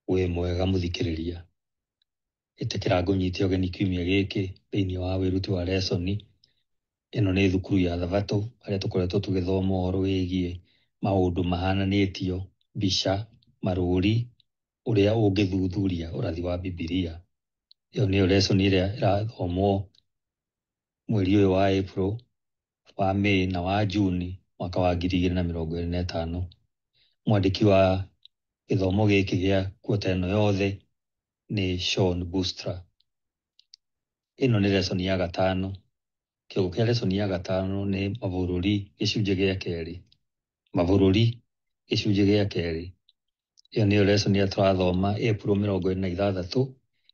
Wĩ mwega mũthikĩrĩria, ĩtĩkĩra ngũnyite ũgeni kiumia gĩkĩ thĩinĩ wa wĩruti wa lesson. Ĩno nĩ thukuru ya thabatũ harĩa tũkoretwo tũgĩthoma ũhoro wĩgiĩ maũndũ mahananĩtio, mbica, marũri, ũrĩa ũngĩthuthuria ũrathi wa Bibilia. Ĩyo nĩyo lesson ĩrĩa ĩrathomwo mweri ũyũ wa April, wa May na wa June mwaka wa 2025. Mwandĩki wa gĩthomo gĩkĩ gĩa kuota ĩno yothe nĩ Sean Boonstra. Ĩno nĩ lesson ya gatano. Kĩongo kĩa lesson ya gatano nĩ mabũrũri gĩcunjĩ gĩa kerĩ. Mabũrũri gĩcunjĩ gĩa kerĩ. Ĩyo nĩyo lesson ĩrĩa tũrathoma April 26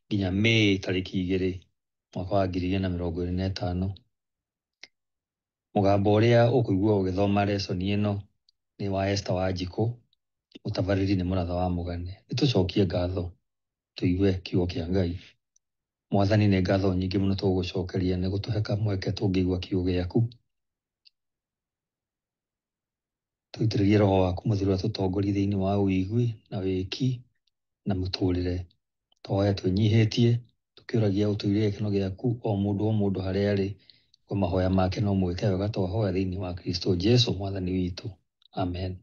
nginya May tarĩki 2 mwaka wa 2025. Mũgambo ũrĩa ũkũigua ũgĩthoma lesson ĩno nĩ wa Esther Wanjikũ, mũtabarĩri nĩ Mũratha wa Mũgane. Nĩtũcokie ngatho tũigue kiugo kĩa Ngai. Mwathani nĩ ngatho nyingĩ mũno tũgũgũcokeria nĩ gũtũhe kamweke tũngĩigua kiugo gĩaku. Tũitĩrĩrie roho waku mũtheru atũtongorie thĩinĩ wa ũigui na wĩki na mũtũrĩre. Tũhoya twĩnyihĩtie tũkĩũragia ũtũire gĩkeno gĩaku o mũndũ o mũndũ harĩa arĩ kwa mahoya make no mwĩke wega twahoya thĩinĩ wa Kristo Jesu mwathani witũ. Amen.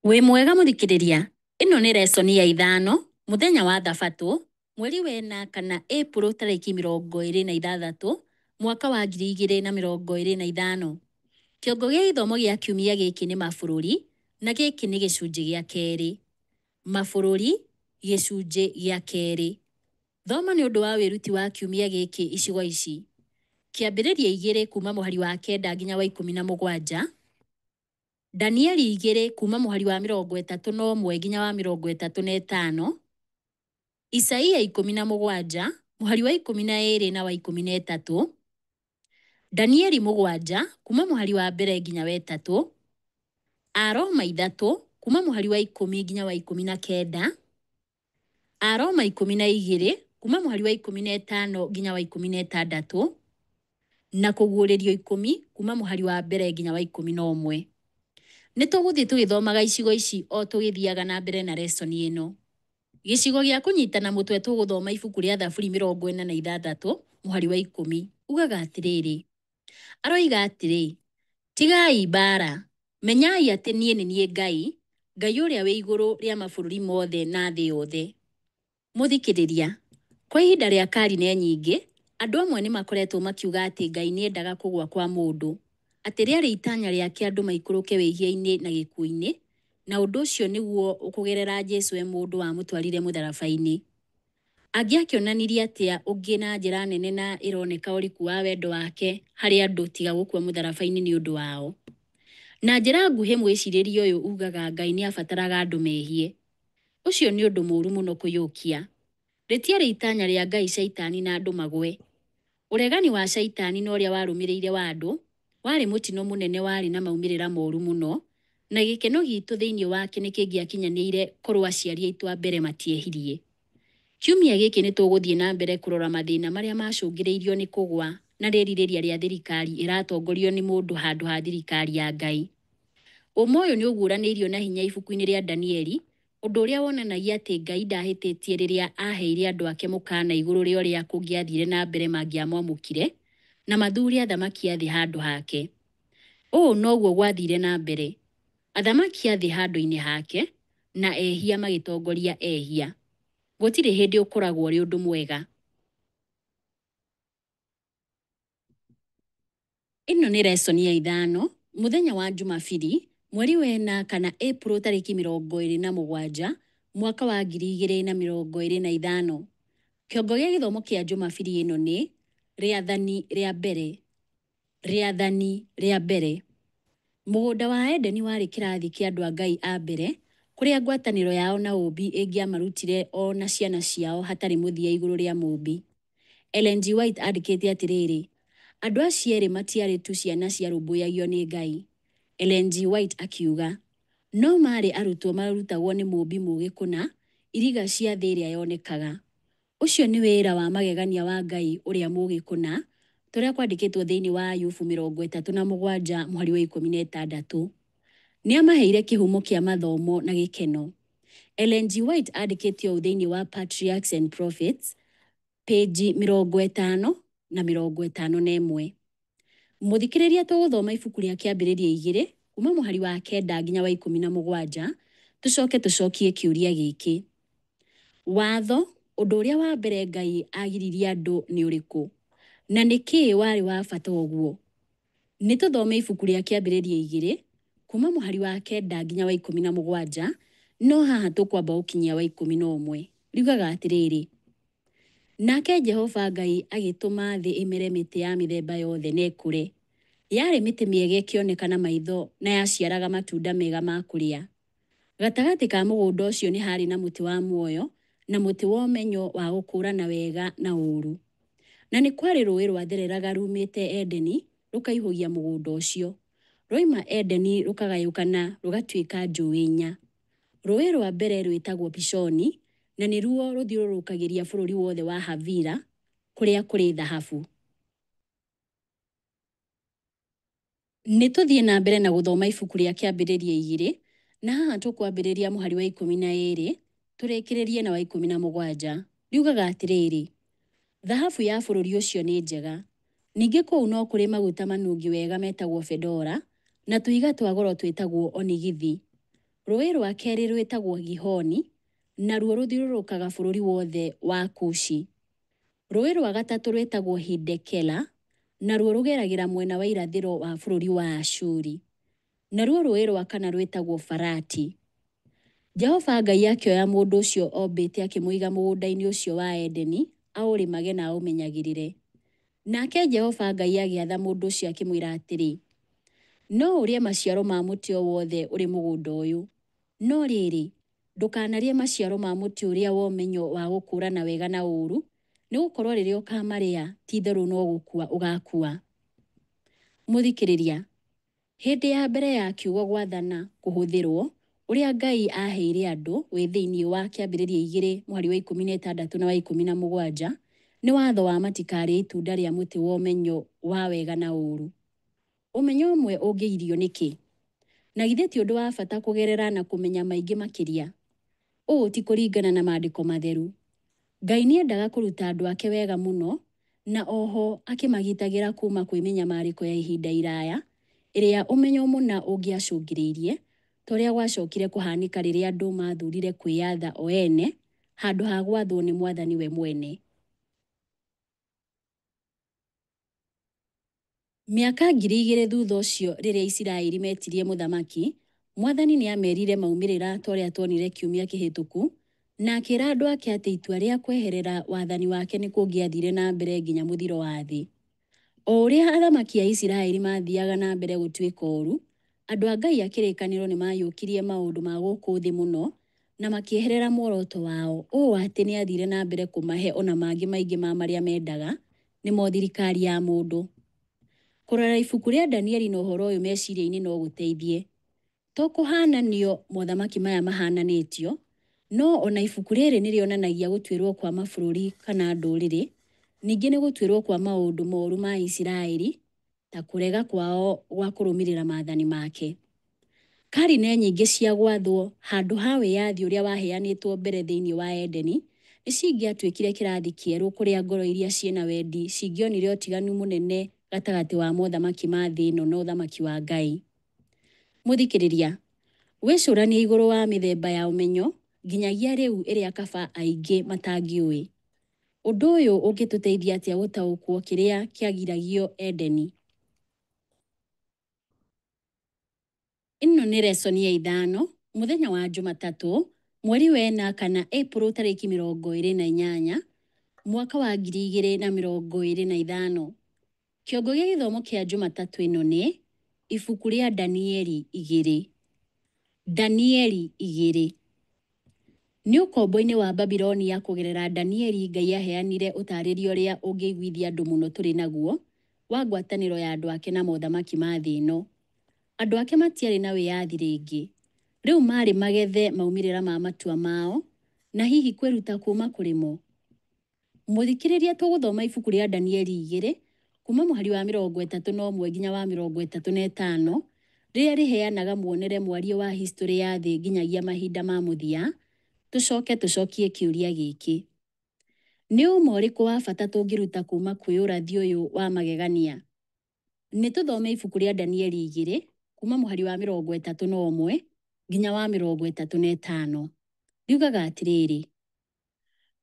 Wĩ mwega mũthikĩrĩria, ĩno nĩ lesson ya ithano, mũthenya wa thabatũ, mweri wena kana April tarĩki 26, mwaka wa 2025. Kĩongo gĩa gĩthomo gĩa kiumia gĩkĩ nĩ mabũrũri, na gĩkĩ nĩ gĩcunjĩ gĩa kerĩ. Mabũrũri, gĩcunjĩ gĩa kerĩ. Thoma nĩ ũndũ wa wĩruti wa kiumia gĩkĩ icigo ici. Kĩambĩrĩria 2 kuma mũhari wa 9 nginya wa 17, Danieli 2 kuma mũhari wa 31 nginya wa 35, Isaia 17 mũhari wa 12 na wa 13, Danieli 7 kuma mũhari wa 1 nginya wa 3, Aroma 3 kuma mũhari wa 10 nginya wa 19, Aroma 12 kuma mũhari wa 15 nginya wa 16, na Kũguũrĩrio 10 kuma mũhari wa 1 nginya wa 11. Nĩ tũgũthiĩ tũgĩthomaga icigo ici o tũgĩthiaga na mbere na lesson ĩno. Gĩcigo gĩa kũnyitana mũtwe tũgũthoma ibuku rĩa Thaburi 46 mũhari wa 10. Ugaga atĩrĩrĩ, aroiga atĩrĩ, tigai mbaara, menyai atĩ niĩ nĩ niĩ Ngai, Ngai ũrĩa wĩ igũrũ rĩa mabũrũri mothe na thĩ yothe. Mũthikĩrĩria, kwa ihinda rĩa karine nyingĩ, andũ amwe nĩ makoretwo makiuga atĩ Ngai nĩ endaga kũgũa kwa mũndũ, atĩ rĩarĩ itanya rĩake andũ maikũrũke wĩhia-inĩ na gĩkuũ-inĩ, na ũndũ ũcio nĩguo kũgerera Jesu e mũndũ wamũtwarire mũtharaba-inĩ. Angĩakĩonanirie atĩa ũngĩ na njĩra nene na ĩroneka ũriku wa wendo wake harĩ andũ tiga gũkua mũtharaba-inĩ nĩ ũndũ wao. Na njĩra nguhĩ mwĩcirĩrie ũyũ ugaga Ngai nĩ abataraga andũ mehie. Ũcio nĩ ũndũ mũũru mũno kũiyũkia. Rĩtiarĩ itanya rĩa Ngai Shaitani na andũ magwe. Ũregani wa Shaitani na ũrĩa warũmĩrĩire wa andũ warĩ mũtino mũnene warĩ na maumĩrĩra moru mũno, na gĩkeno gitũ thĩinĩ wake nĩ kĩngĩakinyanĩire korwo aciari aitũ a mbere matiehirie. Kiumia gĩkĩ nĩ tũgũthiĩ na mbere kũrora mathĩna marĩa macũngĩrĩirio nĩ kũgwa na rĩrirĩria rĩa thirikari ĩratongorio nĩ mũndũ handũ ha thirikari ya Ngai. Ũma ũyũ nĩ ũguũranĩirio na hinya ibuku-inĩ rĩa Danieli, ũndũ ũrĩa wonanagia atĩ Ngai ndahĩtĩtie rĩrĩa aaheire andũ ake mũkaana igũrũ rĩa ũrĩa kũngĩathire na mbere mangĩamwamũkire na mathuure athamaki a thĩ handũ hake. Ũũ noguo gwathire na mbere. Athamaki a thĩ handũ-inĩ hake na ehia magĩtongoria ehia. Gũtirĩ hĩndĩ ũkoragwo ũrĩ ũndũ mwega. Ĩno nĩ lesson ya ithano, mũthenya wa Jumabiri, mweri wena kana April tarĩki 27, mwaka wa 2025. Kĩongo gĩa gĩthomo kĩa Jumabiri ĩno nĩ rĩathani rĩa mbere. Rĩathani rĩa mbere. Mũgũnda wa Edeni warĩ kĩrathi kĩa andũ a Ngai a mbere, kũrĩa ngwatanĩro yao na ũũmbi ĩngĩamarutire o na ciana ciao hatarĩ mũthia igũrũ rĩa mũũmbi. Ellen G. White andĩkĩte atĩrĩrĩ, andũ acio erĩ matiarĩ tu ciana ciarũmbũyagio nĩ Ngai. Ellen G. White akiuga, no maarĩ arutwo marutagwo nĩ mũũmbi mũũgĩ kũna, iriga cia thĩ ĩrĩa yonekaga. Ũcio nĩ wĩra wa magegania wa Ngai ũrĩa mũũgĩ kũna, Ta ũrĩa kwandĩkĩtwo thĩinĩ wa Ayubu 37 mũhari wa 16. Nĩ amaheire kĩhumo kĩa mathomo na gĩkeno. Ellen G. White andĩkĩte ũũ thĩinĩ wa Patriarchs and Prophets, pĩnji 50 na 51. Mũthikĩrĩria tũgũthoma ibuku rĩa Kĩambĩrĩria 2 kuma mũhari wa 9 nginya wa 17, tũcoke tũcokie kĩũria gĩkĩ. Watho, ũndũ ũrĩa wa mbere Ngai agiririe andũ nĩ ũrĩkũ? Na nĩkĩ warĩ wa bata ũguo? Nĩ tũthome ibuku rĩa Kĩambĩrĩria 2 kuma mũhari wa 9 nginya wa 17, no haha tũkwamba gũkinyia wa 11. Riugaga atĩrĩrĩ, Nake Jehova Ngai agĩtũma thĩ ĩmere mĩtĩ ya mĩthemba yothe na ĩkũre. Yarĩ mĩtĩ mĩega ĩkĩoneka na maitho na yaciaraga matunda mega ma kũrĩa. Gatagatĩ ka mũgũnda ũcio nĩ haarĩ na mũtĩ wa muoyo na mũtĩ wa ũmenyo wa gũkũũrana wega na ũũru. Na nĩ kwarĩ rũũĩ rwathereraga ruumĩte Edeni rũkaihũgia mũgũnda ũcio. Rwoima Edeni rũkagayũkana rũgatuĩka njũũĩ inya. Rũũĩ rwa mbere rwĩtagwo Pishoni, na nĩruo rũthiũrũrũkagĩria bũrũri wothe wa Havila, kũrĩa kũrĩ thahabu. Nĩ tũthiĩ na mbere na gũthoma ibuku rĩa Kĩambĩrĩria 2, na haha tũkwambĩrĩria mũhari wa 12 tũrĩkĩrĩrie na wa 17. Riugaga atĩrĩrĩ, Thahabu ya bũrũri ũcio nĩ njega. Ningĩ kũu no kũrĩ maguta manungi wega metagwo fedora, na tũhiga twa goro twĩtagwo onigithi. Rũũĩ rwa kerĩ rwĩtagwo Gihoni, naruo rũthiũrũrũkaga bũrũri wothe wa Kushi. Rũũĩ rwa gatatũ rwĩtagwo Hidekela, naruo rũgeragĩra mwena wa irathĩro wa bũrũri wa Ashuri. Naruo rũũĩ rwa kana rwĩtagwo Farati. Jehova Ngai akĩoya mũndũ ũcio ombĩte akĩmũiga mũgũnda-inĩ ũcio wa Edeni aũrĩmage na aũmenyagĩrĩre. Nake Jehova Ngai agĩatha mũndũ ũcio akĩmwĩra atĩrĩ, No ũrĩe maciaro ma mũtĩ o wothe ũrĩ mũgũnda ũyũ, no rĩrĩ, ndũkanarĩe maciaro ma mũtĩ ũrĩa wa ũmenyo wa gũkũũrana wega na ũũru, nĩ gũkorũo rĩrĩa ũkaamarĩa, ti-itherũ no gũkua ũgaakua. Mũthikĩrĩria, hĩndĩ ya mbere ya kiugo gwathana kũhũthĩrũo, ũrĩa Ngai aaheire andũ wĩ thĩinĩ wa Kĩambĩrĩria 2 mũhari wa 16 na wa 17, nĩ watho wa matikarĩe itunda rĩa mũtĩ wa ũmenyo wa wega na ũũru. Ũmenyo ũmwe ũngĩgirio nĩkĩ? Na githĩ ti ũndũ wa bata kũgerera na kũmenya maingĩ makĩria? Ũũ ti kũringana na maandĩko matheru. Ngai nĩ endaga kũruta andũ ake wega mũno, na o ho akĩmagitagĩra kuuma kwĩ mĩnyamarĩko ya ihinda iraya ĩrĩa ũmenyo mũna ũngĩacũngĩrĩirie, ta ũrĩa gwacokire kũhaanĩka rĩrĩa andũ maathurire kwĩyatha o ene handũ ha gwathwo nĩ Mwathani we mwene. Mĩaka 2000 thutha ũcio rĩrĩa Isiraeli metirie mũthamaki, Mwathani nĩ aamerire maumĩrĩra ta ũrĩa tuonire kiumia kĩhĩtũku, na akĩra andũ ake atĩ itua rĩa kweherera wathani wake nĩ kũngĩathire na mbere nginya mũthiro wa thĩ. O ũrĩa athamaki a Isiraeli maathiaga na mbere gũtuĩka oru, andũ a Ngai a kĩrĩkanĩro nĩ maayũkirie maũndũ ma gũkũ thĩ mũno na makĩeherera muoroto wao ũũ atĩ nĩ aathire na mbere kũmahe o na mangĩ maingĩ ma marĩa mendaga, nĩmo thirikari ya mũndũ. Kũrora ibuku rĩa Danieli na ũhoro ũyũ meciria-inĩ no gũteithie. To kũhaananio mothamaki maya mahaananĩtio, no o na ibuku rĩrĩ nĩ rĩonanagia gũtuĩrũo kwa mabũrũri kana ndũrĩrĩ, ningĩ nĩ gũtuĩrũo kwa maũndũ moru ma Isiraeli, ta kũrega kwao gwa kũrũmĩrĩra maathani make. Karine nyingĩ cia gwathwo handũ ha wĩyathi ũrĩa waheanĩtwo mbere thĩinĩ wa Edeni, nĩ cingĩatuĩkire kĩrathi kĩerũ kũrĩa ngoro iria ciĩna wendi cingĩonire ũtiganu mũnene gatagatĩ wa mothamaki ma thĩ ĩno na ũthamaki wa Ngai. Mũthikĩrĩria, wĩcũranie igũrũ wa mĩthemba ya ũmenyo nginyagia rĩu ĩrĩa kaba aingĩ matangĩũĩ. Ũndũ ũyũ ũngĩtũteithia atĩa gũtaũkwo kĩrĩa kĩagiragio Edeni? Ĩno nĩ lesson ya ithano, mũthenya wa Jumatatũ, mweri wena kana Ĩpuro tarĩki 28, mwaka wa 2025. Kĩongo gĩa gĩthomo kĩa Jumatatũ ĩno nĩ ibuku rĩa Danieli 2. Danieli 2. Nĩ ũkombo-inĩ wa Babilonia kũgerera Danieli Ngai aheanire ũtaarĩria ũrĩa ũngĩiguithia andũ mũno tũrĩ naguo wa ngwatanĩro ya andũ ake na mothamaki ma thĩ ĩno. Andũ ake matiarĩ na wĩyathi rĩngĩ. Rĩu maarĩ magethe maumĩrĩra ma matua mao na hihi kwĩruta kuuma kũrĩ mo. Mũthikĩrĩria tũgũthoma ibuku rĩa Danieli 2 kuma mũhari wa 31 nginya wa 35, rĩrĩa rĩheanaga muonere mwariĩ wa historĩ ya thĩ nginyagia mahinda ma mũthia, tũcoke tũcokie kĩũria gĩkĩ: Nĩ ũma ũrĩkũ wa bata tũngĩruta kuuma kwĩ ũrathi ũyũ wa magegania? Nĩ tũthome ibuku rĩa Danieli 2, kuma mũhari wa 31 nginya wa 35. Riugaga atĩrĩrĩ,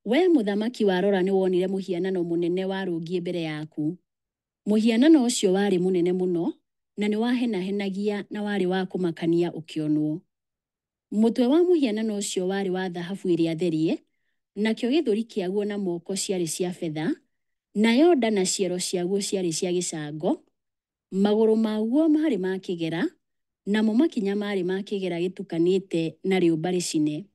Wee mũthamaki warora nĩwonire mũhianano mũnene warũngiĩ mbere yaku. Mũhianano ũcio warĩ mũnene mũno, na nĩwahenahenagia na warĩ wa kũmakania ũkĩonwo. Mũtwe wa mũhianano ũcio warĩ wa thahabu ĩrĩa therie, nakĩo gĩthũri kĩaguo na moko ciarĩ cia betha, nayo nda na ciero ciaguo ciarĩ cia gĩcango, magũrũ maguo maarĩ ma kĩgera, namo makinya maarĩ ma kĩgera gĩtukanĩte na rĩũmba rĩcine.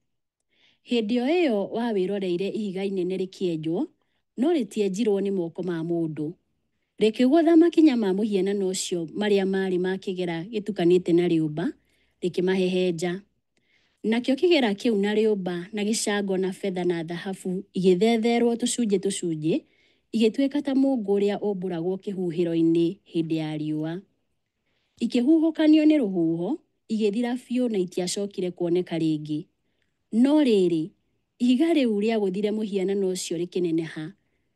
Hĩndĩ o ĩyo wawĩroreire ihiga inene rĩkĩenjwo, no rĩtienjirwo nĩ moko ma mũndũ. Rĩkĩgũtha makinya ma mũhianano ũcio marĩa maarĩ ma kĩgera gĩtukanĩte na rĩũmba, rĩkĩmahehenja. Nakĩo kĩgera kĩu na rĩũmba na gĩcango na betha na thahabu igĩthetherwo tũcunjĩ tũcunjĩ, igĩtuĩka ta mũũngũ ũrĩa ũmbũragwo kĩhuhĩro-inĩ hĩndĩ ya riũa. Ikĩhuhũkanio nĩ rũhuho, igĩthira biũ na itiacokire kuoneka rĩngĩ. No rĩrĩ, ihiga rĩu rĩagũthire mũhianano ũcio rĩkĩneneha,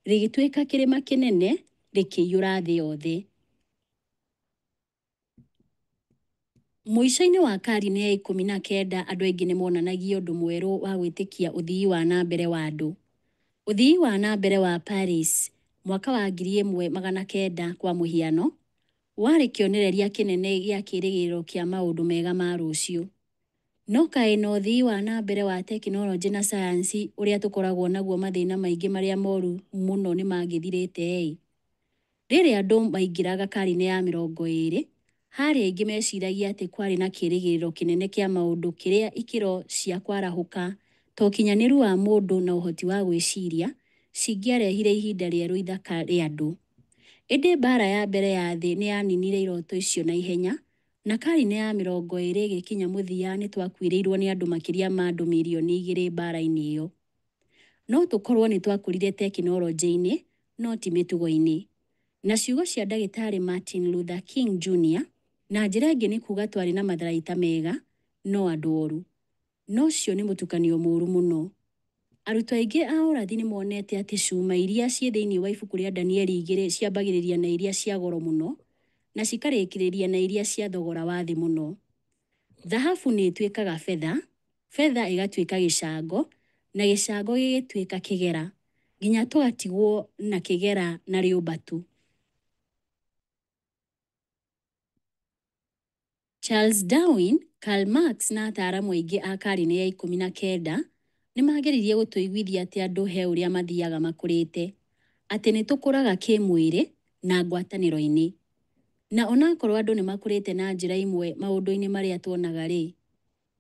rĩgĩtuĩka kĩrĩma kĩnene, rĩkĩiyũra thĩ yothe. Mũico-inĩ wa karine ya 19 andũ aingĩ nĩ monanagia ũndũ mwerũ wa gwĩtĩkia ũthii wa na mbere wa andũ. Ũthii wa na mbere wa Paris mwaka wa 1900 kwa mũhiano, warĩ kĩonereria kĩnene gĩa kĩĩrĩgĩrĩro kĩa maũndũ mega ma rũciũ. No kaĩ na ũthii wa na mbere wa tekinoronjĩ na sayansi ũrĩa tũkoragwo naguo mathĩna maingĩ marĩa moru mũno nĩ mangĩthirĩte-ĩ? Rĩrĩa andũ maingĩraga karine ya 20, harĩ aingĩ meciragia atĩ kwarĩ na kĩĩrĩgĩrĩro kĩnene kĩa maũndũ kĩrĩa ikĩro cia kwarahũka ta ũkinyanĩru wa mũndũ na ũhoti wa gwĩciria cingĩarehire ihinda rĩerũ ithaka rĩa andũ. Ĩndĩ mbaara ya mbere ya thĩ nĩ yaninire iroto icio na ihenya, na karine ya 20 ĩgĩkinya mũthia nĩ twakuĩrĩirũo nĩ andũ makĩria ma andũ mirioni 2 mbaara-inĩ ĩyo. No tũkorũo nĩ twakũrire tekinoronjĩ-inĩ, no ti mĩtugo-inĩ. Na ciugo cia ndagĩtarĩ Martin Luther King Jr., na njĩra ĩngĩ nĩ kuuga twarĩ na matharaita mega, no andũ oru. No ũcio nĩ mũtukanio mũũru mũno. Arutwo aingĩ a ũrathi nĩ monete atĩ cuma iria ciĩ thĩinĩ wa ibuku rĩa Danieli 2 ciambagĩrĩria na iria cia goro mũno na cikarĩkĩrĩria na iria cia thogora wa thĩ mũno. Thahabu nĩ ĩtuĩkaga betha, betha ĩgatuĩka gĩcango, na gĩcango gĩgĩtuĩka kĩgera, nginya tũgatigwo na kĩgera na rĩũmba tu. Charles Darwin, Karl Marx na ataaramu aingĩ a karine ya 19 nĩ maageririe gũtũiguithia atĩ andũ he ũrĩa mathiaga makũrĩte. Atĩ nĩ tũkũraga kĩĩmwĩrĩ na ngwatanĩro-inĩ. Na onakorũo andũ nĩ makũrĩte na njĩra imwe maũndũ-inĩ marĩa tuonaga-rĩ,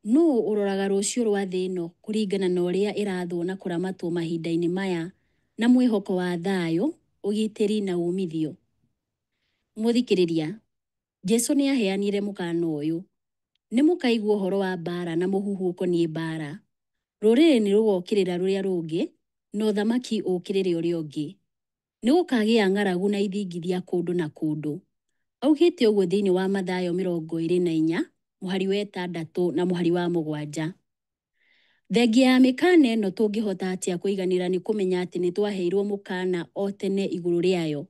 nũũ ũroraga rũciũ rwa thĩ ĩno kũringana na ũrĩa ĩrathwo na kũramatwo mahinda-inĩ maya na mwĩhoko wa thayũ, ũgitĩri na uumithio? Mũthikĩrĩria, Jesu nĩ aaheanire mũkaana ũyũ, Nĩ mũkaigua ũhoro wa mbaara na mũhuhu ũkoniĩ mbaara. Rũrĩrĩ nĩ rũgokĩrĩra rũrĩa rũngĩ, na ũthamaki ũũkĩrĩre ũrĩa ũngĩ. Nĩ gũkagĩa ng'aragu na ithingithia kũndũ na kũndũ. Augĩte ũguo thĩinĩ wa Mathayo 24, mũhari wa 6 na mũhari wa 7. Thengia ya mĩkaana ĩno tũngĩhota atĩa kũiganĩra nĩ kũmenya atĩ nĩ twaheirũo mũkaana o tene igũrũ rĩayo?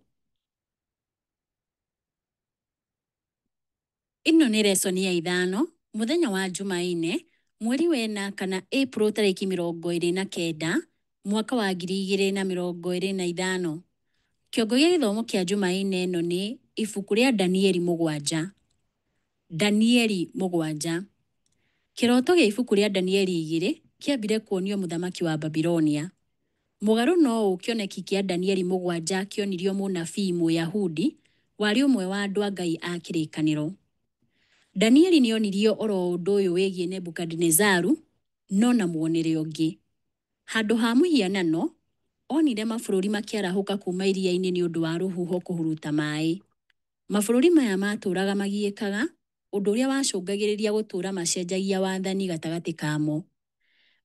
Ĩno nĩ resoni ya ithano, mũthenya wa Jumaine, mweri wena kana Ĩpuro tarĩki 29, mwaka wa 2025. Kĩongo gĩa gĩthomo kĩa Jumaine ĩno nĩ ibuku rĩa Danieli mũgwanja. Danieli mũgwanja. Kĩroto gĩa ibuku rĩa Danieli 2 kĩambire kuonio mũthamaki wa Babilonia. Mũgarũ no ũũ kĩoneki kĩa Danieli mũgwanja kĩonirio mũnabii Mũyahudi warĩ ũmwe wa andũ a Ngai a kĩrĩkanĩro. Danieli nĩ onirio oro ũndũ ũyũ wĩgiĩ Nebukadinezaru no na muonere ũngĩ. Handũ ha mũhianano, onire mabũrũri makĩarahũka kuuma iria-inĩ nĩ ũndũ wa rũhuho kũhuruta maĩ. Mabũrũri maya matũũraga magiĩkaga, ũndũ ũrĩa wacũngagĩrĩria gũtũũra macenjagia wathani gatagatĩ kamo.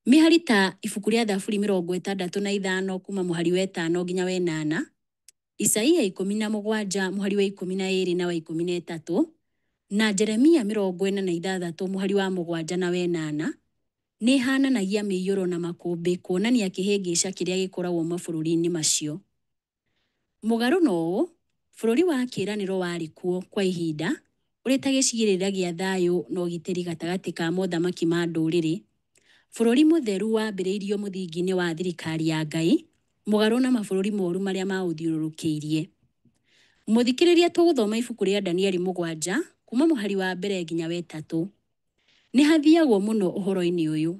Mĩhari ta ibuku rĩa Thaburi 65 kuuma mũhari wa 5 nginya wa 8, Isaia 17 mũhari wa 12 na wa 13, na Jeremia 46 mũhari wa 7 na wa 8, nĩ ĩhaananagia mĩiyũro na makũmbĩ kuonania kĩhĩngĩca kĩrĩa gĩkoragwo mabũrũri-inĩ macio. Mũgarũ na ũũ, Bũrũri wa Kĩĩranĩro warĩ kuo kwa ihinda ũrĩ ta gĩcigĩrĩra gĩa thayũ na ũgitĩri gatagatĩ ka mothamaki ma ndũrĩrĩ. Bũrũri mũtheru waambĩrĩirio mũthingi-inĩ wa thirikari ya Ngai, mũgarũ na mabũrũri moru marĩa maũthiũrũrũkĩirie. Mũthikĩrĩria, tũgũthoma ibuku rĩa Danieli 7 kuma mũhari wa mbere nginya wa 3. Nĩ hathiagwo mũno ũhoro-inĩ ũyũ.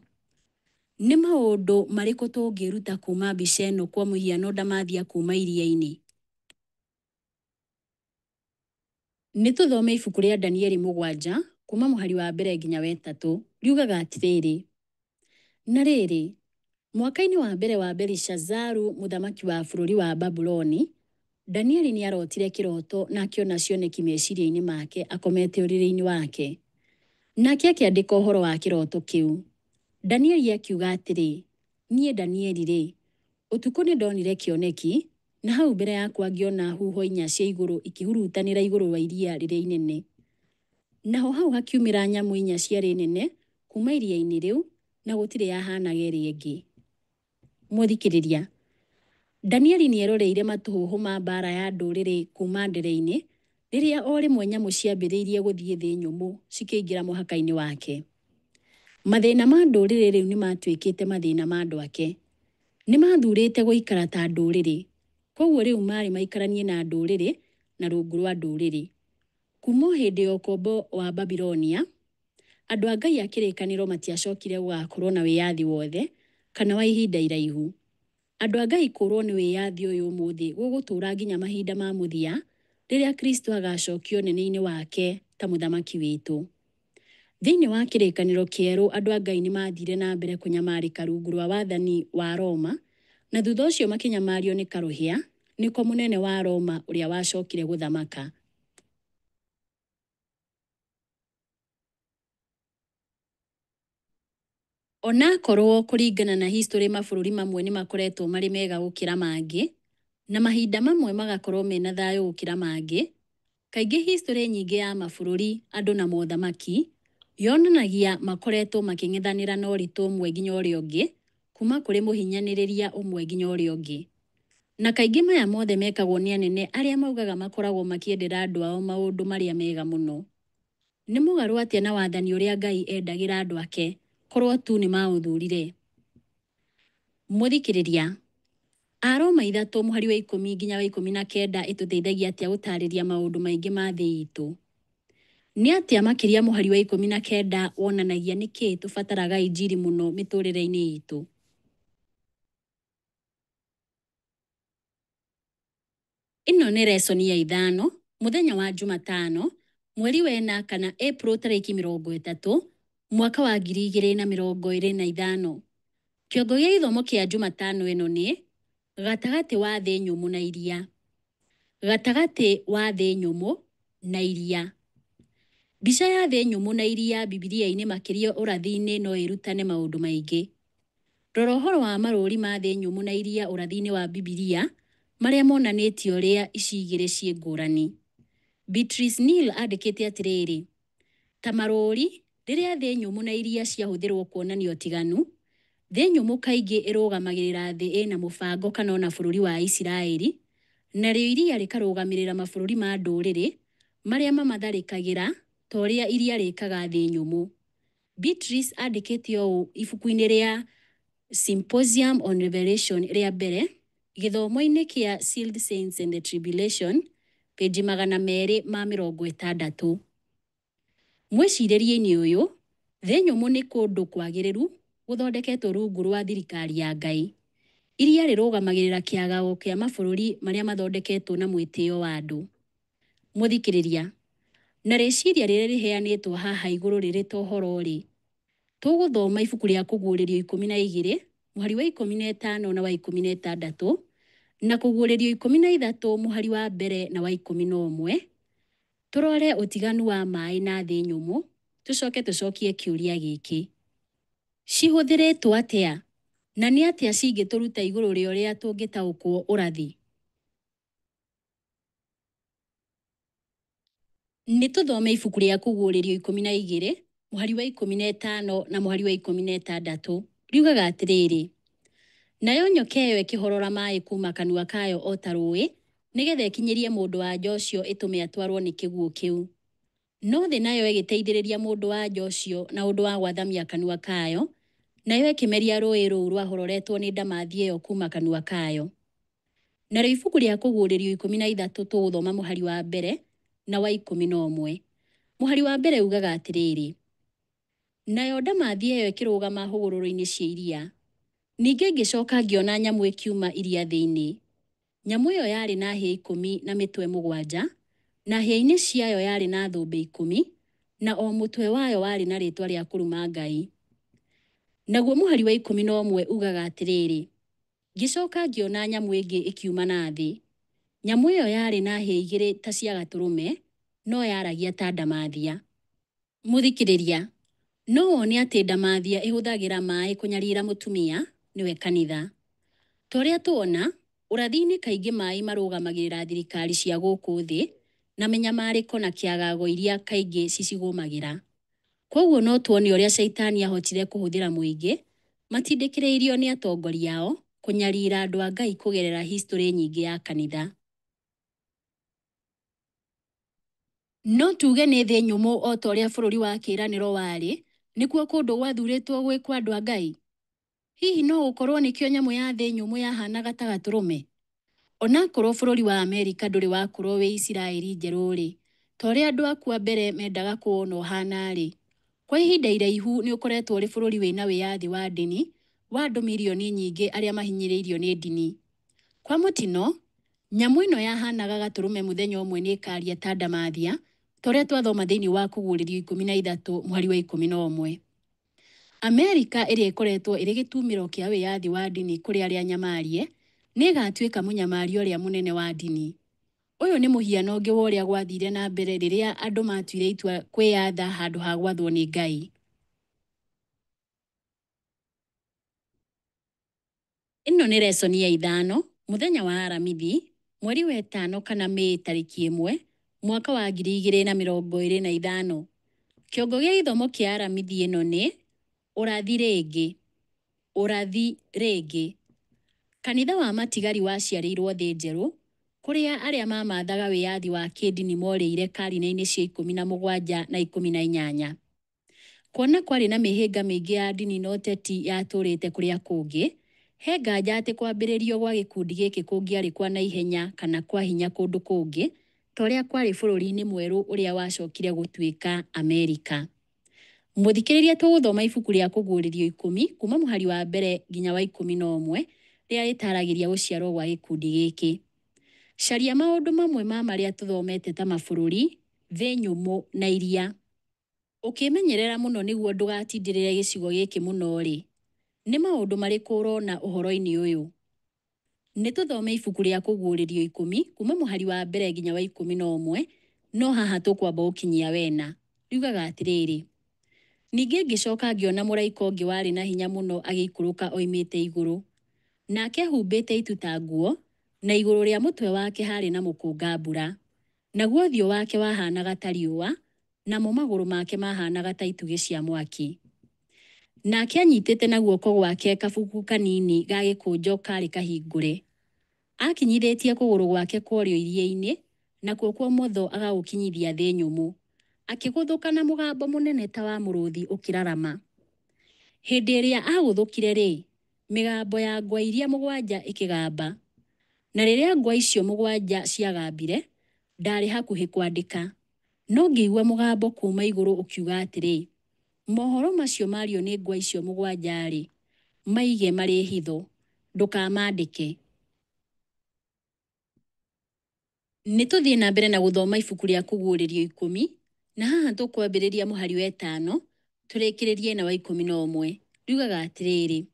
Nĩ maũndũ marĩkũ tũngĩĩruta kuuma mbica ĩno kwa mũhiano ndamathia kuuma iria-inĩ? Nĩ tũthome ibuku rĩa Danieli 7 kuuma mũhari wa mbere nginya wa 3. Riugaga atĩrĩrĩ, na rĩrĩ, mwaka-inĩ wa mbere wa Belishazaru mũthamaki wa bũrũri wa Babuloni, Danieli nĩ aarotire kĩroto na akĩona cioneki meciria-inĩ make akomete ũrĩrĩ-inĩ wake. Nake akĩandĩka ũhoro wa kĩroto kĩu. Danieli akiuga atĩrĩ, Niĩ Danieli-rĩ, ũtukũ nĩndonire kĩoneki, na hau mbere yakwa ngĩona huho inya cia igũrũ ikĩhurutanĩra igũrũ wa iria rĩrĩa inene. Naho hau hakiumĩra nyamũ inya ciarĩ nene kuuma iria-inĩ rĩu, na gũtirĩ yahaanaga ĩrĩa ĩngĩ. Mũthikĩrĩria, Danieli nĩ eroreire matũhũhũ ma mbaara ya ndũrĩrĩ kuuma ndere-inĩ, rĩrĩa o rĩmwe nyamũ ciambĩrĩirie gũthiĩ thĩ nyũmũ cikĩingĩra mũhaka-inĩ wake. Mathĩna ma ndũrĩrĩ rĩu nĩ matuĩkĩte mathĩna ma andũ ake. Nĩ maathurĩte gũikara ta ndũrĩrĩ, kwoguo rĩu maarĩ maikaranie na ndũrĩrĩ na rungu rwa ndũrĩrĩ. Kuuma o hĩndĩ ya ũkombo wa Babilonia, andũ a Ngai a kĩrĩkanĩro matiacokire gũgakorũo na wĩyathi wothe kana wa ihinda iraihu. Andũ a Ngai kũũrũo nĩ wĩyathi ũyũ ũmũthĩ gũgũtũũra nginya mahinda ma mũthia rĩrĩa Kristo agacokio ũnene-inĩ wake ta Mũthamaki witũ. Thĩinĩ wa kĩrĩkanĩro kĩerũ andũ a Ngai nĩ maathire na mbere kũnyamarĩka rungu rwa wathani wa Roma na thutha ũcio makĩnyamario nĩ Karũhĩa, nĩko mũnene wa Roma ũrĩa wacokire gũthamaka. Onakorũo kũringana na historĩ mabũrũri mamwe nĩ makoretwo marĩ mega gũkĩra mangĩ, na mahinda mamwe magakorũo mena thayũ gũkĩra mangĩ, kaingĩ historĩ nyingĩ ya mabũrũri, andũ na mothamaki, yonanagia makoretwo makĩng'ethanĩra na ũritũ ũmwe nginya ũrĩa ũngĩ, kuma kũrĩ mũhinyanĩrĩria ũmwe nginya ũrĩa ũngĩ. Na kaingĩ maya mothe mekagwo nĩ anene arĩa maugaga makoragwo makĩendera andũ ao maũndũ marĩa mega mũno. Nĩ mũgarũ atĩa na wathani ũrĩa Ngai endagĩra andũ ake korũo tu nĩ maũthurire? Mũthikĩrĩria, Aroma 3 mũhari wa 10 nginya wa 19 ĩtũteithagia atĩa gũtaarĩria maũndũ maingĩ ma thĩ itũ? Nĩ atĩa makĩria mũhari wa 19 wonanagia nĩkĩ tũbataraga injiri mũno mĩtũrĩre-inĩ itũ? Ĩno nĩ resoni ya ithano, mũthenya wa Jumatano, mweri wena kana Ĩpuro tarĩki 30, mwaka wa 2025. Kĩongo gĩa gĩthomo kĩa Jumatano ĩno nĩ gatagatĩ wa thĩ nyũmũ na iria. Gatagatĩ wa thĩ nyũmũ na iria. Mbica ya thĩ nyũmũ na iria Bibilia-inĩ makĩria ũrathi-inĩ no ĩrutane maũndũ maingĩ. Rora ũhoro wa marũũri ma thĩ nyũmũ na iria ũrathi-inĩ wa Bibilia marĩa monanĩtie ũrĩa ici igĩrĩ ciĩ ngũrani. Beatrice Neal andĩkĩte atĩrĩrĩ, ta marũũri, rĩrĩa thĩ nyũmũ na iria ciahũthĩrũo kuonania ũtiganu, thĩ nyũmũ kaingĩ ĩrũgamagĩrĩra thĩ ĩna mũbango kana o na bũrũri wa Isiraeli, narĩo iria rĩkarũgamĩrĩra mabũrũri ma ndũrĩrĩ marĩa mamatharĩkagĩra ta ũrĩa iria rĩkaga thĩ nyũmũ. Beatrice andĩkĩte ũũ ibuku-inĩ rĩa Symposium on Revelation rĩa mbere, gĩthomo-inĩ kĩa Sealed Saints and the Tribulation, pĩnji 260. Mwĩcirĩrie-inĩ ũyũ, thĩ nyũmũ nĩ kũndũ kwagĩrĩru gũthondeketwo rungu rwa thirikari ya Ngai. Iria rĩrũgamagĩrĩra kĩagago kĩa mabũrũri marĩa mathondeketwo na mwĩtĩo wa andũ. Mũthikĩrĩria, na rĩciria rĩrĩa rĩheanĩtwo haha igũrũ rĩrĩ ta ũhoro-rĩ, tũgũthoma ibuku rĩa Kũguũrĩrio 12 mũhari wa 15 na wa 16 na Kũguũrĩrio 13 mũhari wa mbere na wa 11, tũrore ũtiganu wa maĩ na thĩ nyũmũ, tũcoke tũcokie kĩũria gĩkĩ. Cihũthĩrĩtwo atĩa, na nĩ atĩa cingĩtũruta igũrũ rĩa ũrĩa tũngĩtaũkwo ũrathi? Nĩ tũthome ibuku rĩa Kũguũrĩrio 12, mũhari wa 15 na mũhari wa 16. Riugaga atĩrĩrĩ, nayo nyoka ĩyo ĩkĩhorora maĩ kuuma kanua kayo o ta rũũĩ, nĩgetha ĩkinyĩrie mũndũ-wa-nja ũcio ĩtũme atwarũo nĩ kĩguũ kĩu. No thĩ nayo ĩgĩteithĩrĩria mũndũ-wa-nja ũcio na ũndũ wa gwathamia kanua kayo, nayo ĩkĩmeria rũũĩ rũu rwahororetwo nĩ ndamathia ĩyo kuuma kanua kayo. Narĩo ibuku rĩa Kũguũrĩrio 13 tũgũthoma mũhari wa mbere na wa 11. Mũhari wa mbere ugaga atĩrĩrĩ, nayo ndamathia ĩyo ĩkĩrũgama hũgũrũrũ-inĩ cia iria. Ningĩ ngĩcoka ngĩona nyamũ ĩkiuma iria thĩinĩ. Nyamũ ĩyo yarĩ na hĩa 10 na mĩtwe 7, na hĩa-inĩ ciayo yarĩ na thũmbĩ 10, na o mũtwe wayo warĩ na rĩĩtwa rĩa kũruma Ngai. Naguo mũhari wa 11 ugaga atĩrĩrĩ, ngĩcoka ngĩona nyamũ ĩngĩ ĩkiuma na thĩ. Nyamũ ĩyo yarĩ na hĩa igĩrĩ ta cia gatũrũme, no yaragia ta ndamathia. Mũthikĩrĩria, no wone atĩ ndamathia ĩhũthagĩra maĩ kũnyarira mũtumia, nĩwe kanitha. Ta ũrĩa tuona, ũrathi-inĩ kaingĩ maĩ marũgamagĩrĩra thirikari cia gũkũ thĩ, na mĩnyamarĩko na kĩagago iria kaingĩ cicigũmagĩra. Kwoguo no tuone ũrĩa Shaitani aahotire kũhũthĩra mũingĩ, matindĩkĩrĩirio nĩ atongoria ao, kũnyarira andũ a Ngai kũgerera historĩ nyingĩ ya kanitha. No tuuge nĩ thĩ nyũmũ o ta ũrĩa bũrũri wa kĩĩranĩro warĩ, nĩkuo kũndũ gwathurĩtwo gwĩ kwa andũ a Ngai? Hihi no gũkorũo nĩkĩo nyamũ ya thĩ nyũmũ yahanaga ta gatũrũme? Onakorũo bũrũri wa Amerika ndũrĩ wakorũo wĩ Isiraeli njerũ-rĩ, ta ũrĩa andũ akuo a mbere mendaga kũwona ũhaana-rĩ, kwa ihinda iraihu nĩ ũkoretwo ũrĩ bũrũri wĩna wĩyathi wa ndini wa andũ milioni nyingĩ arĩa mahinyĩrĩirio nĩ ndini. Kwa mũtino, nyamũ ĩno yahanaga gatũrũme mũthenya ũmwe nĩ ĩkaaria ta ndamathia, ta ũrĩa twathoma thĩinĩ wa Kũguũrĩrio 13 mũhari wa 11. Amerika ĩrĩa ĩkoretwo ĩrĩ gĩtumĩro kĩa wĩyathi wa ndini kũrĩ arĩa anyamarie, nĩ ĩgatuĩka mũnyamaria ũrĩa mũnene wa ndini. Ũyũ nĩ mũhiano ũngĩ wa ũrĩa gwathire na mbere rĩrĩa andũ maatuire itua kwĩyatha handũ ha gwathwo nĩ Ngai. Ĩno nĩ resoni ya ithano, mũthenya wa Aramithi, mweri wa ĩtano kana Mĩĩ tarĩki 1, mwaka wa 2025. Kĩongo gĩa gĩthomo kĩa Aramithi ĩno nĩ Ũrathi rĩngĩ. Ũrathi rĩngĩ. Kanitha wa matigari waciarĩirwo thĩ njerũ, kũrĩa arĩa mamathaga wĩyathi wa kĩndini morĩire karine-inĩ cia 17 na 18. Kuona kwarĩ na mĩhĩnga mĩingĩ ya ndini na ũteti yatũrĩte kũrĩa kũngĩ, he nganja atĩ kwambĩrĩrio gwa gĩkundi gĩkĩ kũngĩarĩ kwa naihenya kana kwa hinya kũndũ kũngĩ, ta ũrĩa kwarĩ bũrũri-inĩ mwerũ ũrĩa wacokire gũtuĩka Amerika. Mũthikĩrĩria tũgũthoma ibuku rĩa Kũguũrĩrio 10 kuuma mũhari wa mbere nginya wa 11 rĩrĩa rĩtaaragĩria gũciarwo gwa gĩkundi gĩkĩ. Caria maũndũ mamwe ma marĩa tũthomete ta mabũrũri, thĩ nyũmũ na iria. Ũkĩĩmenyerera mũno nĩguo ndũgatindĩrĩre gĩcigo gĩkĩ mũno-rĩ, nĩ maũndũ marĩkũ ũrona ũhoro-inĩ ũyũ? Nĩ tũthome ibuku rĩa Kũguũrĩrio 10 kuuma mũhari wa mbere nginya wa 11, no haha tũkwamba gũkinyia wena. Riugaga atĩrĩrĩ, ningĩ ngĩcoka ngĩona mũraika ũngĩ warĩ na hinya mũno agĩikũrũka oimĩte igũrũ. Nake ehumbĩte itu ta nguo, na igũrũ rĩa mũtwe wake haarĩ na mũkũnga-mbura. Naguo ũthiũ wake wahaanaga ta riũa, namo magũrũ make maahaanaga ta itugĩ cia mwaki. Nake anyitĩte na guoko gwake kabuku kanini ga gĩkũnjo kaarĩ kahingũre. Aakinyithĩtie kũgũrũ gwake kwa ũrĩo iria-inĩ, nakuo kwa ũmotho agagũkinyithia thĩ nyũmũ. Akĩgũthũka na mũgambo mũnene ta wa mũrũthi ũkĩrarama. Hĩndĩ ĩrĩa aagũthũkire-rĩ, mĩgambo ya ngwa iria mũgwanja ĩkĩgamba. Na rĩrĩa ngwa icio mũgwanja ciagambire, ndaarĩ hakuhĩ kwandĩka. No ngĩigua mũgambo kuuma igũrũ ũkiuga atĩrĩ, mohoro macio mario nĩ ngwa icio mũgwanja-rĩ, maige marĩ hitho, ndũkamandĩke. Nĩ tũthiĩ na mbere na gũthoma ibuku rĩa Kũguũrĩrio 10, na haha tũkwambĩrĩria mũhari wa ĩtano, tũrĩkĩrĩrie na wa 11. Riugaga atĩrĩrĩ,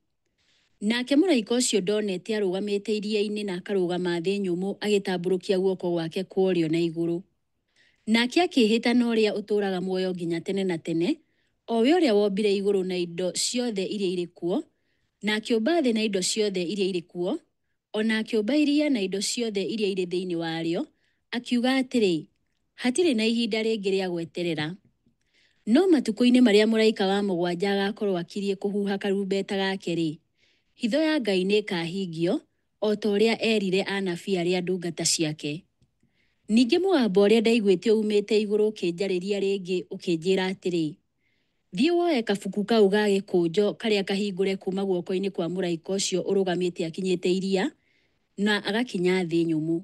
nake mũraika ũcio ndonete arũgamĩte iria-inĩ na akarũgama thĩ nyũmũ agĩtambũrũkia guoko gwake kwa ũrĩo na igũrũ. Nake akĩĩhĩta na ũrĩa ũtũũraga muoyo nginya tene na tene, o we ũrĩa wombire igũrũ na indo ciothe iria irĩ kuo, na akĩũmba thĩ na indo ciothe iria irĩ kuo, o na akĩũmba iria na indo ciothe iria irĩ thĩinĩ warĩo, akiuga atĩrĩ, Hatirĩ na ihinda rĩngĩ rĩa gweterera. No matukũ-inĩ marĩa mũraika wa mũgwanja agakorũo akiriĩ kũhuha karumbeta gake-rĩ, hitho ya Ngai nĩ ĩkaahingio, o ta ũrĩa eerire anabii arĩa ndungata ciake. Ningĩ mũgambo ũrĩa ndaiguĩte uumĩte igũrũ ũkĩnjarĩria rĩngĩ ũkĩnjĩra atĩrĩ, Thiĩ woe kabuku kau ga gĩkũnjo karĩa kahingũre kuuma guoko-inĩ kwa mũraika ũcio ũrũgamĩte akinyĩte iria na agakinya thĩ nyũmũ.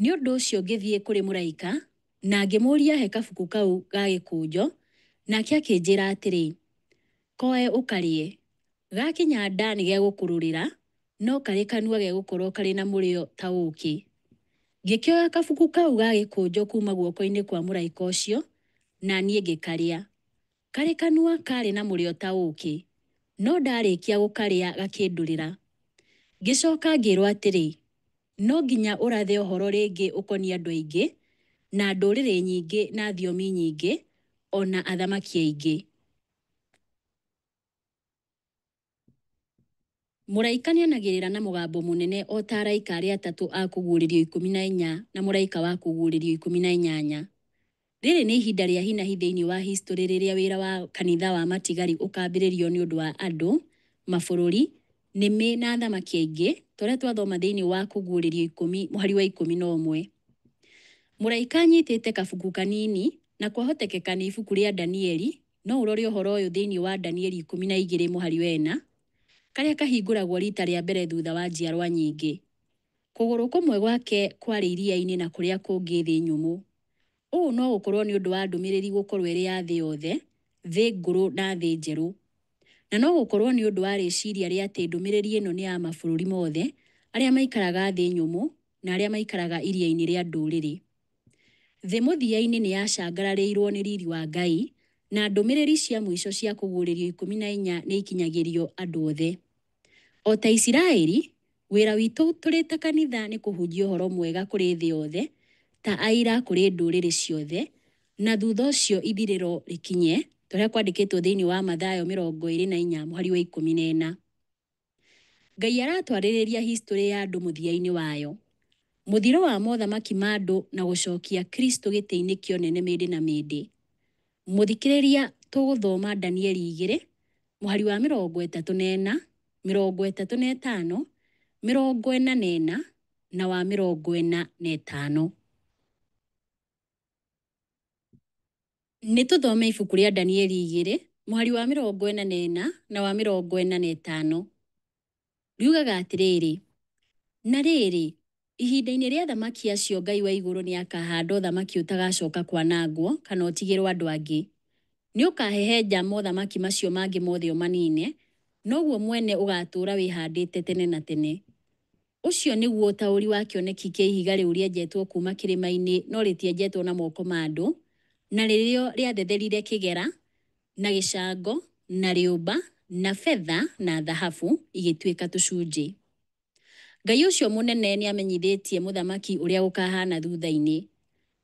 Nĩ ũndũ ũcio ngĩthiĩ kũrĩ mũraika na ngĩmũũria ahe kabuku kau ga gĩkũnjo, nake akĩnjĩra atĩrĩ, Koe ũkarĩe. Gakinya nda nĩ gegũkũrũrĩra, no karĩ kanua gegũkorũo karĩ na mũrĩo ta ũũkĩ. Ngĩkĩoya kabuku kau ga gĩkũnjo kuuma guoko-inĩ kwa mũraika ũcio, na niĩ ngĩkarĩa. Karĩ kanua kaarĩ na mũrĩo ta ũũkĩ, no ndarĩkia gũkarĩa gakĩndũrĩra. Ngĩcoka ngĩrũo atĩrĩ, No nginya ũrathe ũhoro rĩngĩ ũkoniĩ andũ aingĩ, na ndũrĩrĩ nyingĩ na thiomi nyingĩ, o na athamaki aingĩ. Mũraika nĩanagĩrĩra na mũgambo mũnene o ta araika arĩa atatũ a Kũguũrĩrio 14 na mũraika wa Kũguũrĩrio 18. Rĩrĩ nĩ ihinda rĩa hinahi thĩinĩ wa historĩ rĩrĩa wĩra wa kanitha wa matigari ũkambĩrĩrio nĩ ũndũ wa andũ, mabũrũri, nĩmĩ na athamaki aingĩ, ta ũrĩa twathoma thĩinĩ wa Kũguũrĩrio ikũmi mũhari wa 11. Mũraika anyitĩte kabuku kanini, na kwahotekeka nĩ ibuku rĩa Danieli, no ũrore ũhoro ũyũ thĩinĩ wa Danieli 12 mũhari wa ĩna, karĩa kahingũragwo rita rĩa mbere thutha wa njiarwa nyingĩ. Kũgũrũ kũmwe gwake kwarĩ iria-inĩ na kũrĩa kũngĩ thĩ nyũmũ. Ũũ no gũkorũo nĩ ũndũ wa ndũmĩrĩri gũkorũo ĩrĩ ya thĩ yothe, thĩ ngũrũ na thĩ njerũ. Na no gũkorũo nĩ ũndũ wa rĩciria rĩa atĩ ndũmĩrĩri ĩno nĩ ya mabũrũri mothe, arĩa maikaraga thĩ nyũmũ na arĩa maikaraga iria-inĩ rĩa ndũrĩrĩ. Thĩ mũthia-inĩ nĩ yacangararĩirũo nĩ riri wa Ngai, na ndũmĩrĩri cia mũico cia Kũguũrĩrio 14 nĩ ikinyagĩrio andũ othe. O ta Isiraeli, wĩra witũ tũrĩ ta kanitha nĩ kũhunjia ũhoro mwega kũrĩ thĩ yothe, ta aira kũrĩ ndũrĩrĩ ciothe, na thutha ũcio ithirĩro rĩkinye, ta ũrĩa kwandĩkĩtwo thĩinĩ wa Mathayo 24 mũhari wa 14. Ngai aratwarĩrĩria historĩ ya andũ mũthia-inĩ wayo. Mũthiro wa mothamaki ma andũ na gũcokia Kristo gĩtĩ-inĩ kĩa ũnene mĩndĩ na mĩndĩ. Mũthikĩrĩria tũgũthoma Danieli igĩrĩ, mũhari wa 34, 35, 44 na wa 45. Nĩ tũthome ibuku rĩa Danieli igĩrĩ, mũhari wa 44 na wa 45. Riugaga atĩrĩrĩ, Na rĩrĩ, ihinda-inĩ rĩa athamaki acio Ngai wa igũrũ nĩakahanda ũthamaki ũtagacoka kwanangwo kana ũtigĩrũo andũ angĩ. Nĩũkahehenja mothamaki macio mangĩ mothe ũmanine, noguo mwene ũgatũũra wĩhandĩte tene na tene. Ũcio nĩguo ũtaũri wa kĩoneki kĩa ihiga rĩu rĩenjetwo kuuma kĩrĩma-inĩ no rĩtienjetwo na moko ma andũ, na rĩrĩo rĩathetherire kĩgera, na gĩcango, na rĩũmba, na betha, na thahabu, igĩtuĩka tũcunjĩ. Ngai ũcio mũnene nĩ amenyithĩtie mũthamaki ũrĩa gũkahaana thutha-inĩ.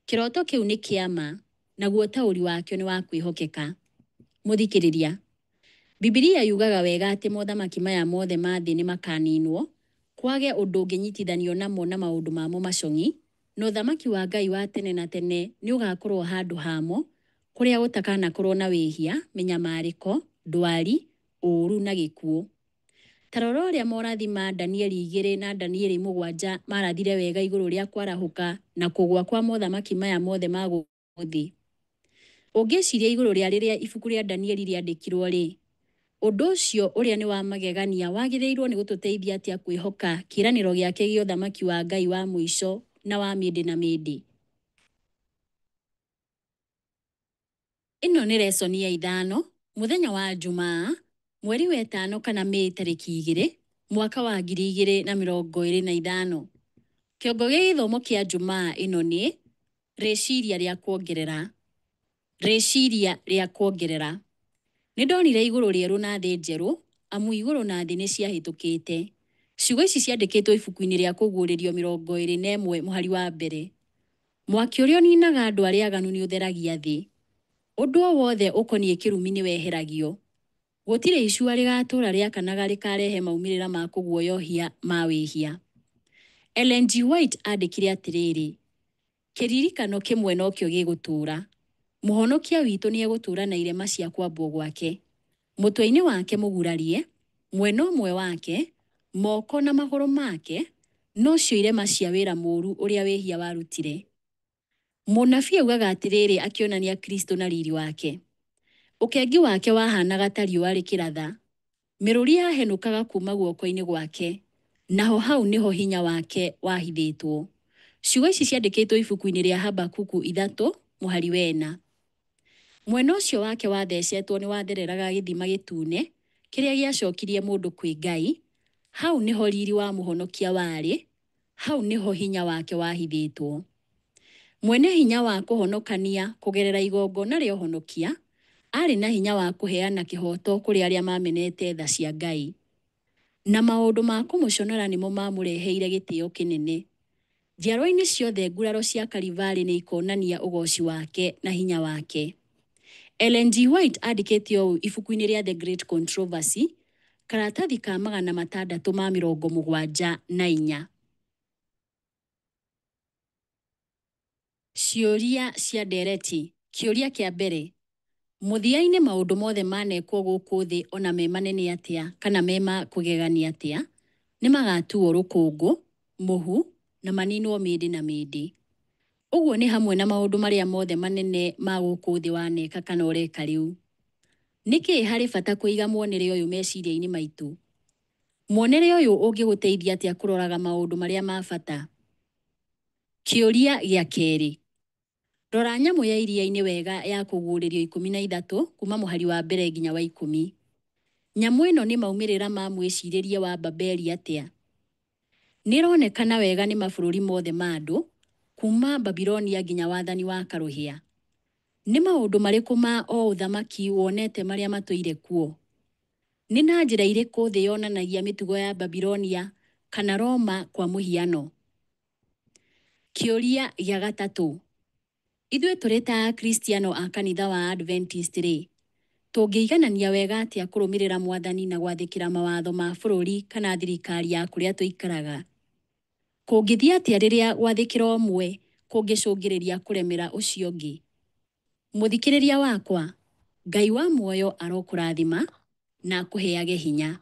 Kĩroto kĩu nĩ kĩa ma, naguo ũtaũri wakĩo nĩ wa kwĩhokeka. Mũthikĩrĩria, Bibilia yugaga wega atĩ mothamaki maya mothe ma thĩ nĩ makaniinwo, kwage ũndũ ũngĩnyitithanio namo na maũndũ mamo macong'i, na ũthamaki wa Ngai wa tene na tene nĩ ũgaakorũo handũ hamo, kũrĩa gũtakanakorũo na wĩhia, mĩnyamarĩko, ndwari, ũũru na gĩkuũ. Ta rora ũrĩa morathi ma Danieli igĩrĩ na Danieli mũgwanja maarathire wega igũrũ rĩa kwarahũka na kũgũa kwa mothamaki maya mothe ma gũkũ thĩ. Ũngĩciria igũrũ rĩa rĩrĩa ibuku rĩa Danieli rĩandĩkirũo-rĩ, ũndũ ũcio ũrĩa nĩ wa magegania wagĩrĩirũo nĩ gũtũteithia atĩa kwĩhoka kĩĩranĩro gĩake gĩa ũthamaki wa Ngai wa mũico na wa mĩndĩ na mĩndĩ? Ĩno nĩ resoni ya ithano, mũthenya wa Njumaa, mweri wa ĩtano kana Mĩĩ tarĩki 2, mwaka wa 2025. Kĩongo gĩa gĩthomo kĩa Njumaa ĩno nĩ, Rĩciria rĩa kuongerera. Rĩciria rĩa kuongerera. Nĩ ndonire igũrũ rĩerũ na thĩ njerũ, amu igũrũ na thĩ nĩ ciahĩtũkĩte. Ciugo ici ciandĩkĩtwo ibuku-inĩ rĩa Kũguũrĩrio 21 mũhari wa mbere. Mwaki ũrĩa ũniinaga andũ arĩa aganu nĩ ũtheragia thĩ. Ũndũ o wothe ũkoniĩ kĩrumi nĩ weheragio. Gũtirĩ icua rĩgatũũra rĩakanaga rĩkarehe maumĩrĩra ma kũguoyohia ma wĩhia. Ellen G. White aandĩkire atĩrĩrĩ, Kĩririkano kĩmwe nokĩo gĩgũtũũra. Mũhonokia witũ nĩegũtũũra na irema cia kwambwo gwake. Mũtwe-inĩ wake mũgurarie, mwena ũmwe wake, moko na magũrũ make, nocio irema cia wĩra mũũru ũrĩa wĩhia warutire. Mũnabii augaga atĩrĩrĩ akĩonania Kristo na riri wake, Ũkengi wake wahanaga ta riũa rĩkĩratha, mĩrũri yahenũkaga kuuma guoko-inĩ gwake, naho hau nĩho hinya wake wahithĩtwo. Ciugo ici ciandĩkĩtwo ibuku-inĩ rĩa Habakuku 3 mũhari wena. Mwena ũcio wake wathecetwo nĩ wathereraga gĩthima gĩtune kĩrĩa gĩacokirie mũndũ kwĩ Ngai, hau nĩho riri wa mũhonokia warĩ, hau nĩho hinya wake wahithĩtwo. Mwene hinya wa kũhonokania kũgerera igongona rĩa ũhonokia, aarĩ na hinya wa kũheana kĩhooto kũrĩ arĩa maamenete tha cia Ngai. Na maũndũ ma kũmũconora nĩmo maamũreheire gĩtĩo kĩnene. Njiarwa-inĩ ciothe nguraro cia Kalivarĩ nĩ ikonania ũgooci wake na hinya wake. Ellen G. White andĩkĩte ũũ ibuku-inĩ rĩa The Great Controversy, karatathi ka 674. Ciũria cia ndereti Kĩũria kĩa mbere, Mũthia-inĩ maũndũ mothe manekwo gũkũ thĩ o na me manene atĩa kana me ma kũgegania atĩa, nĩ magatuo rũkũngũ, mũhu, na maninwo mĩndĩ na mĩndĩ. Ũguo nĩ hamwe na maũndũ marĩa mothe manene ma gũkũ thĩ waneka kana ũreka rĩu. Nĩkĩ harĩ bata kũiga muonere ũyũ meciria-inĩ maitũ? Muonere ũyũ ũngĩgũteithia atĩa kũroraga maũndũ marĩa ma bata? Kĩũria gĩa kerĩ, Rora nyamũ ya iria-inĩ wega ya Kũguũrĩrio 13 kuuma mũhari wa mbere nginya wa 10. Nyamũ ĩno nĩ maumĩrĩra ma mwĩcirĩrie wa Babeli atĩa? Nĩ ĩronekana wega nĩ mabũrũri mothe ma andũ, kuuma Babilonia nginya wathani wa Karũhĩa. Nĩ maũndũ marĩkũ ma o ũthamaki wonete marĩa matũire kuo? Nĩ na njĩra irĩkũ thĩ yonanagia mĩtugo ya Babilonia kana Roma kwa mũhiano? Kĩũria gĩa gatatũ, Ithuĩ tũrĩ ta Akristiano a kanitha wa Adventist-rĩ, tũngĩiganania wega atĩa kũrũmĩrĩra Mwathani na gwathĩkĩra mawatho ma bũrũri kana thirikari ya kũrĩa tũikaraga? Kũngĩthiĩ atĩa rĩrĩa gwathĩkĩra ũmwe kũngĩcũngĩrĩria kũremera ũcio ũngĩ? Mũthikĩrĩria wakwa, Ngai wa muoyo arokũrathima na akũheage hinya.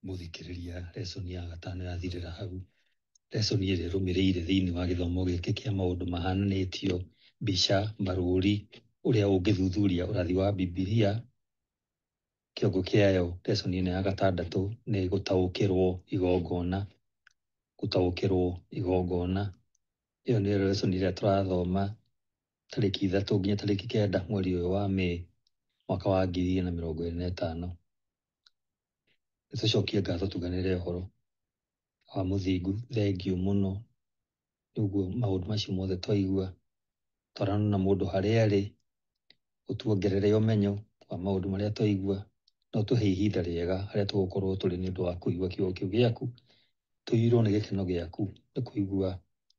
Mũthikĩrĩria, lesson ya gatano yathirĩra hau. Lesson ĩrĩa ĩrũmĩrĩire thĩinĩ wa gĩthomo gĩkĩ kĩa maũndũ mahananĩtio, mbica, marũri, ũrĩa ũngĩthuthuria ũrathi wa Bibilia, kĩongo kĩayo lesson ĩno ya gatandatũ nĩ gũtaũkĩrwo igongona. Gũtaũkĩrwo igongona. Ĩyo nĩyo lesson ĩrĩa tũrathoma tarĩki 3 nginya tarĩki 9 mweri ũyũ wa Mĩĩ mwaka wa 2025. Nĩtũcokie ngatho tuganĩre ũhoro wa mũthingu, thengiũ mũno nĩ ũguo maũndũ macio mothe twaigua, twarana na mũndũ harĩa arĩ, ũtuongerere ũmenyo wa maũndũ marĩa twaigua, na ũtũhe ihinda rĩega harĩa tũgũkorwo tũrĩ nĩ ũndũ wa kũigua kiugo kĩu gĩaku, tũiyũrwo nĩ gĩkeno gĩaku nĩ kũigua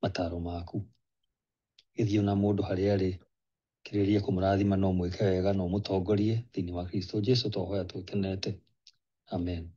mataro maku. Gĩthiĩ na mũndũ harĩa arĩ, kĩrĩrĩria kũmũrathima na ũmwĩke wega na ũmũtongorie thĩinĩ wa Kristo Jesu twahoya tũkenete. Amen.